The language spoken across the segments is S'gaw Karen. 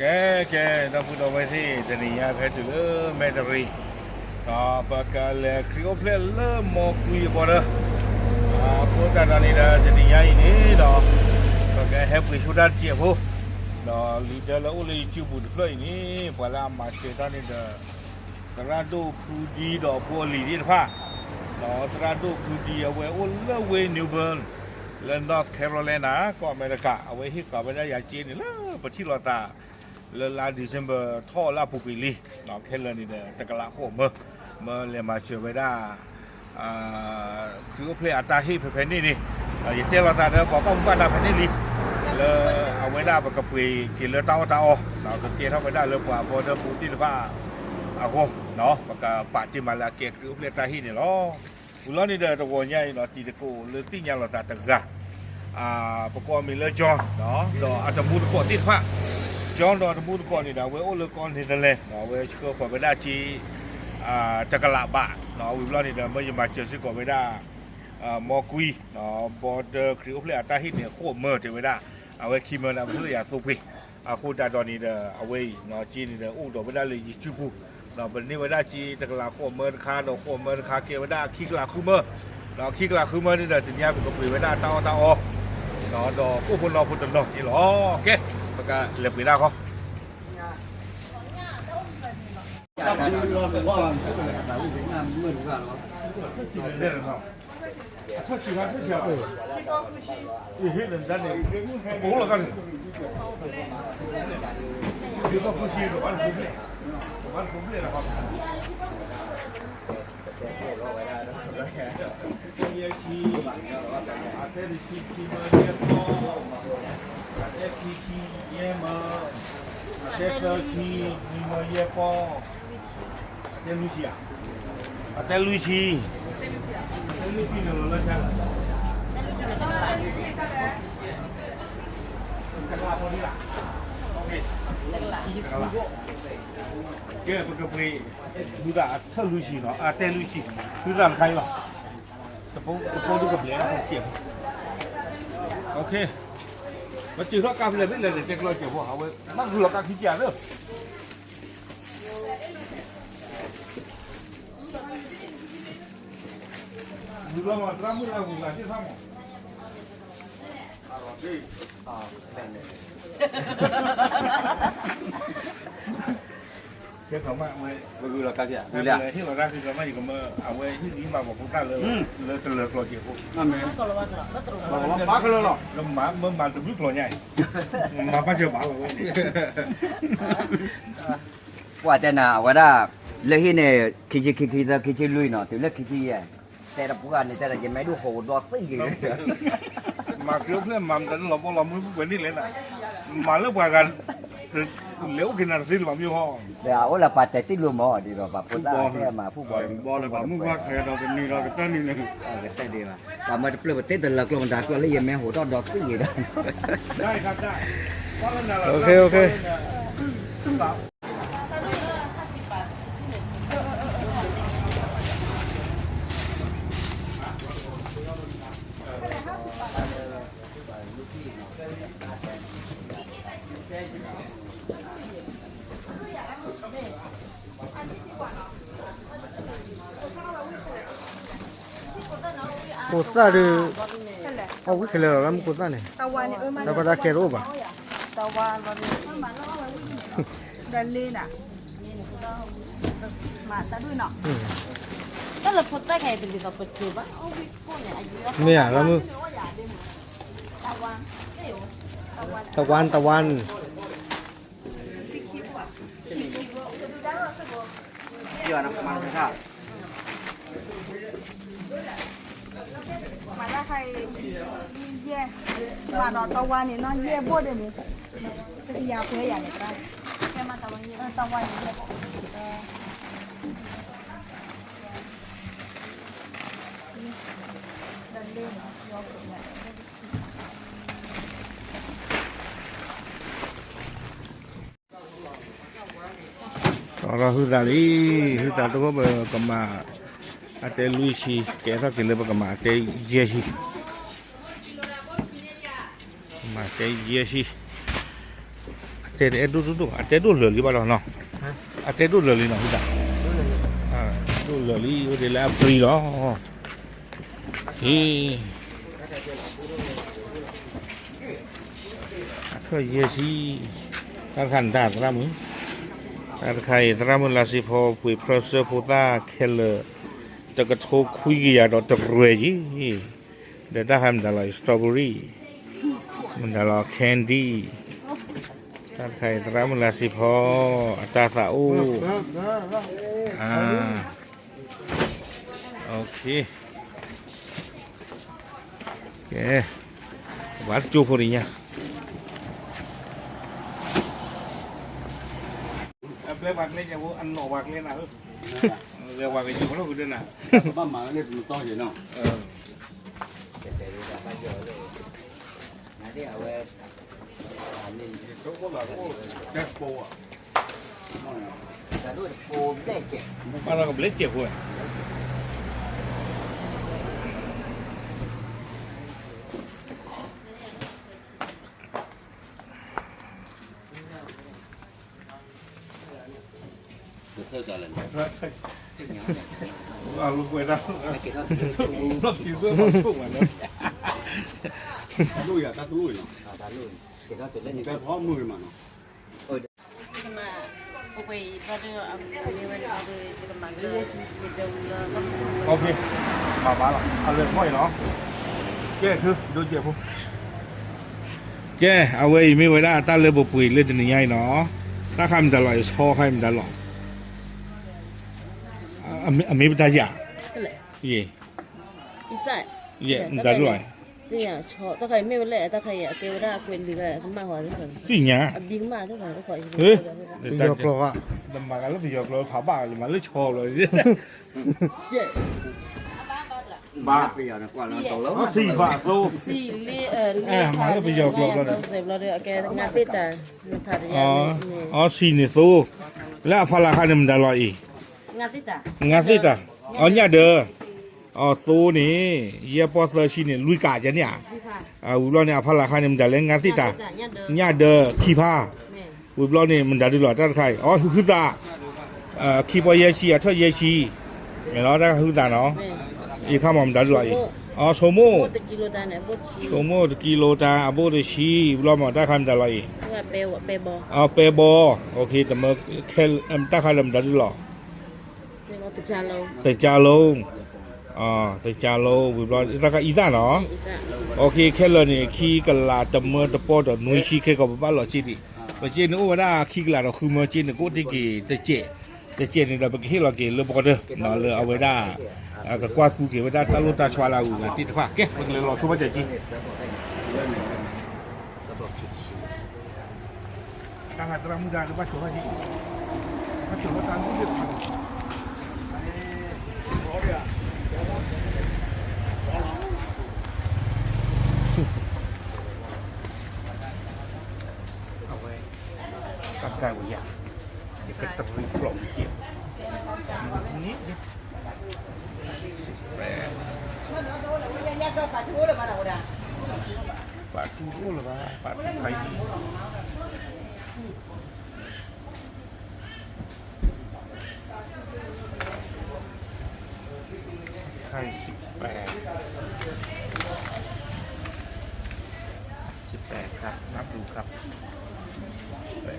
ကဲ ကဲ ဒီပုၢ်ဒီဝဲၢ်သ့ၣ် တနံၤညါဖဲတုၤလၢမဲၣ်တရံး ဒီးပကလဲၤခရံာ်အိၣ်ဖျဲၣ်လၢ မီၢ်ကွံအဘီဒၢ အဃိသတးဒီးန့ၣ်ဒီး တနံၤညါအံၤန့ၣ်ဒီး ပကဟဲပှ့ၤဆိတၢ်တစဲးဖိ ဒီးလံာ်ဒၢလၢအိၣ်လၢ YouTube တဖျၢၣ်အံၤန့ၣ် ပှၤလၢအမၤစၢၤတၢ်န့ၣ်ဒီး သရၣ်ဒိၣ်ဖုဒံဒီးဖိအလံၤသ့ၣ်တဖၣ်, ဒီးသရၣ်ဒိၣ်ဖုဒံအဝဲအိၣ်လၢဝ့ၢ် New Bern လၢ North Carolina ကီၢ်အမဲရကၤ, အဝဲဟ့ၣ်ဃာ်ဝဲဒၣ်ယၤစ့န့ၣ်လၢပထံၣ်လိာ်သး လၢလါ December ထီၣ်လၢအပူၤကွံာ်လံ, ခဲလၢာ်န့ၣ်ဒီး တကလးဃိးမၢ, မၢလဲၤမၤစၢၤဝဲဒၣ် ခရံာ်အိၣ်ဖျဲၣ်အတၢ်ဟ့ၣ်ဖဲဖဲန့ၣ်န့ၣ်, ဒီးယတဲလိာ်သးဒီးပှၤဘၣ်မူဘၣ်ဒါဖဲန့ၣ်လံ, လၢအဝဲဒၣ်ပကပှ့ၤက့ၤလၢတၢ်အီၣ်တၢ်အီ, ကကဲထီၣ်ဝဲဒၣ်လၢပှၤဘီဒၢဖိသ့ၣ်တဖၣ်အဂီၢ်, ပကပာ်တ့ၢ်မးလၢအကဲခရံာ်အိၣ်ဖျဲၣ်တၢ်ဟ့ၣ်န့ၣ်လီၤ. ဝံၤလီၤန့ၣ်ဒီးတဂီၤညါအံၤဒီး တံၤသကိးလၢသ့ၣ်ညါလိာ်သးတဂၤ ပကိးအမံၤလၢ John ဒီးအတမူသကိးသ့ၣ်တဖၣ်, John ဒီးအတမူသကိးန့ၣ်ဒီး အဝဲအိၣ်လၢကီၢ် Netherlands ဒီးအဝဲဆှၢဃီၤဝဲဒၣ်စ့ တကလးဘး, ဝံၤဘျီန့ၣ်ဒီး မၢယမၤစၢၤစ့ၢ်ကီးဝဲဒၣ် မီၢ်ကွံ ဘီဒၢခရံာ်အိၣ်ဖျဲၣ်အတၢ်ဟ့ၣ်န့ၣ် ဃိးမၢတဲဝဲဒၣ်, အဝဲခံမၢန့ၣ် ပဟ့ၣ်ယၤသိပှ့ၤ, အဃိသတးဒီးန့ၣ်ဒီး အဝဲအံၤ စ့န့ၣ်ဒီး အိၣ်ဒီးဝဲဒၣ်လၢယစုပူၤ, ဒီးပန့ၢ်ဝဲဒၣ်စ့တကလးဃိးမၢတခါ ဒီးဃိးမၢတခါကဲဝဲဒၣ်ခံကလးဃုမၢ, ဒီးခံကလးဃုမၢန့ၣ်ဒီး တနံၤအံၤပကပှ့ၤဝဲဒၣ်တၢ်အီၣ်တၢ်အီ ဒီးကိၣ်ဖိလီဖိတနီၤန့ၣ်လီၤ. ကဲ ပကလဲၤပှ့ၤဒၣ်ဃီ ယဲၢ်ဆံ, အတဲတဆံခံမၢယဲၢ်ဖီ, အတဲခံဆံယဲၢ်မၢ, အတဲသၢဆံနွံမၢယဲၢ်ဖီ, အတဲလွံၢ်ဆံဧါ, အတဲလွံၢ်ဆံ, အတဲလွံၢ်ဆံန့ၣ်လီၤလၢဆါ, တကလးဖီန့ၣ်လီၤ, တကလး, ကဲ ပကပှ့ၤ, ဒုးသးအထၢၣ်လွံၢ်ဆံနီၤ အတဲလွံၢ်ဆံ, ဒုးသးတခါအံၤလီၤ, တပိဒုကဘျဲး, ပစၢၤထီၣ်ကါဖဲလဲၣ်မ့ၢ်လဲၣ်န့ၣ် တဲကျီစဲးဖိ အဝဲ ဘၣ်ဂုာ်လီၤကါခံကၠးသၢ, ဂုာ်လီၤမး သရၣ်မုၣ်လၢဂုာ်လီၤသ့ၣ်တဖၣ်မး ကဲ ကမၣ်ဝဲ, ပဂုာ်လီၤကါခံ, ဟ့ၣ်လီၤတၢ်ခံကမၣ် ယကမၢ အဝဲဟ့ၣ်လံမၤပှၤဖိသၣ်လၢ လၢတလၢကျိာ်စဲးဖိ, မ့ၢ်မၤတဘျုးကျိာ်ညါအံၤ, မၤဘၣ်စၢၤဘၣ်လီၤဝဲန့ၣ် ပှၤတဲနၤ အဝဲဒၣ် လၢဟံၣ်န့ၣ် ခံဆံခံ ခံဆံသၢ ခံဆံလွံၢ်နီၤ တုၤလၢခံဆံယဲၢ်, တဲတပှၢ်န့ၣ် တဲဒီး ယမ့ၢ်ဒုးဟိးဒီးသံၣ်ဂ့ၤ, မၤခရံာ်အိၣ်ဖျဲၣ်မၤမတၤလၢလီၤဘီလီၤမုၢ်ပှဲၤန့ၣ်လဲၣ်နၤ, မၤလၢပှၤဂၤ လဲၤအိၣ်က့ၤနၤတသ့လၢၤဘၣ်မ့ၢ်ဟီ, ဒီးအအိၣ်လၢပှၤတဲတံၢ်လိာ်မး ဒ်သိးပှၤဖိသၣ်တဲမၤ ဖုၣ်ဘီလၢဘီလၢပှၤမုၢ်ပှၤခွဲးဒီးကနံၤဒီးကတၢၢ်နံၤန့ၣ်, ကတၢၢ်ဒံးဘၣ်, ပှၤမၢတပျၢၢ်ပသ့တလၢကျိာ်မတၤကျိာ်လၢယမ့ၢ်ဟိးထီၣ်ဒီးသံၣ်ဂ့ၤဒီး OK, OK. ကိၢ်သၣ်ဒီး, အီၣ်ဝံၣ်ခဲလၢာ်လီၤ လၢမုၢ်ကိၢ်သၣ်န့ၣ်, တၢ်ဘၣ်တၢ်ကဲတအိၣ်ဘၣ်, ဒီးလ့နၤ, မၤတၢ်ဒွံၣ်နီၤ, တၢ်လၢဖိသၣ်ခဲအံၤတလံၤသီပကၢၤဘၣ်, မ့ၢ်ဧါ လၢမုၢ်, တဝၢ် တဝၢ် မၤတၢ်ခါအံၤ, ယဲၢ်, မၤဒီးတဝၢ်န့ၣ်နီၤ ယဲၢ်ဘိၣ်ဒၣ်န့ၣ်, တကယၤပှဲၤယၤန့ၣ်, တဝၢ်န့ၣ်ယဲၢ်ဘိၣ်, ဒီးဟုသးလံ, ဟုသးတဂိၢ်ပကမၤ, အတဲလွံၢ်ဆံ, ကဲထီၣ်က့ၤလၢပကမၤအတဲယဲၢ်ဆံ, မၤတဲယဲၢ်ဆံ, အ တဲတအဲၣ်ဒိၣ်ဒိၣ်ဒိၣ် အတဲဒိၣ်လၢာ်လံဘၣ်လီၤနီၤ, အတဲဒိၣ်လၢာ်လံနီၤ ဒိၣ်လၢာ်လံ အိၣ်ဒ်လၢအပြံလီၤ, ဟ့ အထီၣ်ယဲၢ်ဆံ, တၢ်တခါန့ၣ်တၢ်သရၣ်မုၣ်, တၢ်တခါအံၤ သရၣ်မုၣ်လါစ့ဖီပှ့ၤဖြၢၣ်စၢၢ်ဖိသၣ်ခဲလၢာ် တကထိခွံကယၤဒီးတရဲၣ်က့ၤ, ဒီးတၢ်တခါမတၤလီၤအံၤ strawberry, မတၤလီၤ candy, တၢ်တခါအံၤ သရၣ်မုၣ်လါစ့ဖီ အတၢ်သးအိၣ်, အ ကဲ, ပှၤတကၠိဖိတညါ, အဘျဲပှၤကျဲညါဖိ အနီၣ်ပှၤကျဲနၤဧၢ, ပှၤကယိၤလီၤကဒၢနၤ, ဘၣ်မၤလၢတမတီၢ်ယဲၢ်နီၤ, ဘၣ်လီၤကဘျဲစဲးဖိ တၢ်တလိၣ်ယၤ တၢ်တလိၣ်ယၤ, မၤဘၣ်လီၤ အလၢမီၢ်အံၤလီၤ, ကဲ ဒိကဲးဖိ, ကဲ အဝဲအံၤမ့ၢ်ဝဲဒၣ်တၢ်လၢပပှ့ၤလၢတနံၤညါအံၤနီၤ, တၢ်ခါမတၤလီၤ အံၤဆီခါအံၤမတၤလီၤ, အမ့ၢ်ပတၢ်ယၤ, ယဲ, မတၤဒ်လီၤ, တၢ်ခါအံၤမ့ၢ်ဝဲလဲၣ် တၢ်ခါအံၤအကဲဝဲဒၣ်အကွဲးလံၤဂၤ သ့ၣ်ညါ, ပယီၤကျိာ်, တမၤဂၤလၢပယီၤကျိာ်ဖးဘၣ် ယမၤလၢဆီလီၤ, ဘၣ်, မၤလၢပယီၤကျိာ်ကျိာ်, အီ စံၣ်န့ၣ်သိ, လၢအဖီလာ်ခါန့ၣ်မတၤလီၤအံၤ, ငါသ့ၣ်တၢ်, အီ ညၣ်ဒၢး, အီ သိန့ၣ်, ယဲၢ်ပီၢ်သၢဆံန့ၣ် လွံၢ်ကးယဲန့ၣ်ဧါ, ဝံၤဘျီန့ၣ် အဖီလာ်ခါန့ၣ်မတၤလဲၣ် ငါသ့ၣ်တၢ်, ညၣ်ဒၢးခံဖါ, ဝံၤဘျီန့ၣ် မတၤဒ်လီၤ တၢ်တခါအံၤ အီ ဟုသး, ခံပီၢ်ယဲၢ်ဆံ အထီၣ်ယဲၢ်ဆံ, မ့ၢ်လီၤ တၢ်ဟုသးနီၤ, အံၤခါမးမတၤဒ်လီၤအံၤ, အီ ဆိမိၣ်, ဆိမိၣ်တကံလိတၢ် အဘိၣ်တဆံ, ဘျီမး တၢ်ခါမတၤလီၤအံၤ, အီ ပဲဘီ, တၢ်ခါလၢမတၤဒ်လီၤ သကြားလုံး, သကြားလုံး, ဝံၤဘျီ တၢ်ခါအံၤသၣ်နီၤ, ခဲလၢာ်န့ၣ် ခံကလးတမၢတပီၢ်ဒီးနွံဆံ ခဲကီး ပဘၣ်လီၤစ့ဒံး, ပစ့န့ၣ်အိၣ်ဝဲဒၣ်ခံကလးဒီးဃုမၢစ့န့ၣ် ကအိၣ်တ့ၢ်က့ၤတစဲး, တစဲးန့ၣ်ဒီး ပကဟ့ၣ်လီၤက့ၤလၢပကီၢ်တၢ် လၢအဝဲဒၣ် ကကွၢ်သူက့ၤဝဲဒၣ်တၢ်လိၣ်တၢ်ဆီလၢအဂုၤအဂၤသ့ၣ်တဖၣ်, ကဲ ပကလဲၤလီၤဆိဘၣ်ကၠးက့ တၢ်သရၣ်မုၣ်တၢ်လၢဘၣ်ကၠီၤဘၣ်က့ၤ, ဘၣ်ကၠီၤဘၣ်တၢ်လၢဘၣ်ကၠီၤဘၣ်, အဝဲ တၢ်ဒၣ်ဝဲယၤ, ယကတရံးကျီၢ်ဝံၤက့ၤ, န့ၣ် ပာ်ထူတအိၣ်လၢၤဘၣ်, ပာ်ထူခါအံၤ, ခါအံၤ စံးပဲ, စံးပဲခါ, နၢ်ပူၤခါ, ပဲ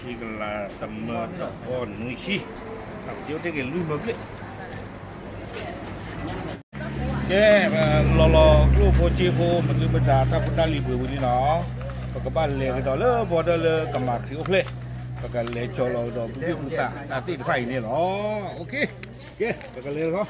ခံကလးတမၢတပီၢ်နွံဆံ, ပက့ၤအိၣ်တ့ၢ်က့ၤလွံၢ်မၢဘျဲၣ်, ကဲ, လီၤလီၤကျိၣ်ဖိစ့ဖိ မသုမတၤ တၢ်ဖိတၢ်လံၤပှဲၤဝံၤလံနီၤ, ပကဘၣ်လဲၤကဒီးလၢဘီဒၢလၢကမၤခရံာ်အိၣ်ဖျဲၣ်, ပကလဲၤကၠီၤလီၤကဒီး ဘုဘ့ၣ်ဘုသး တၢ်သ့ၣ်တဖၣ်အံၤန့ၣ်လီၤ. ကဲ ပကလဲၤလီၤ.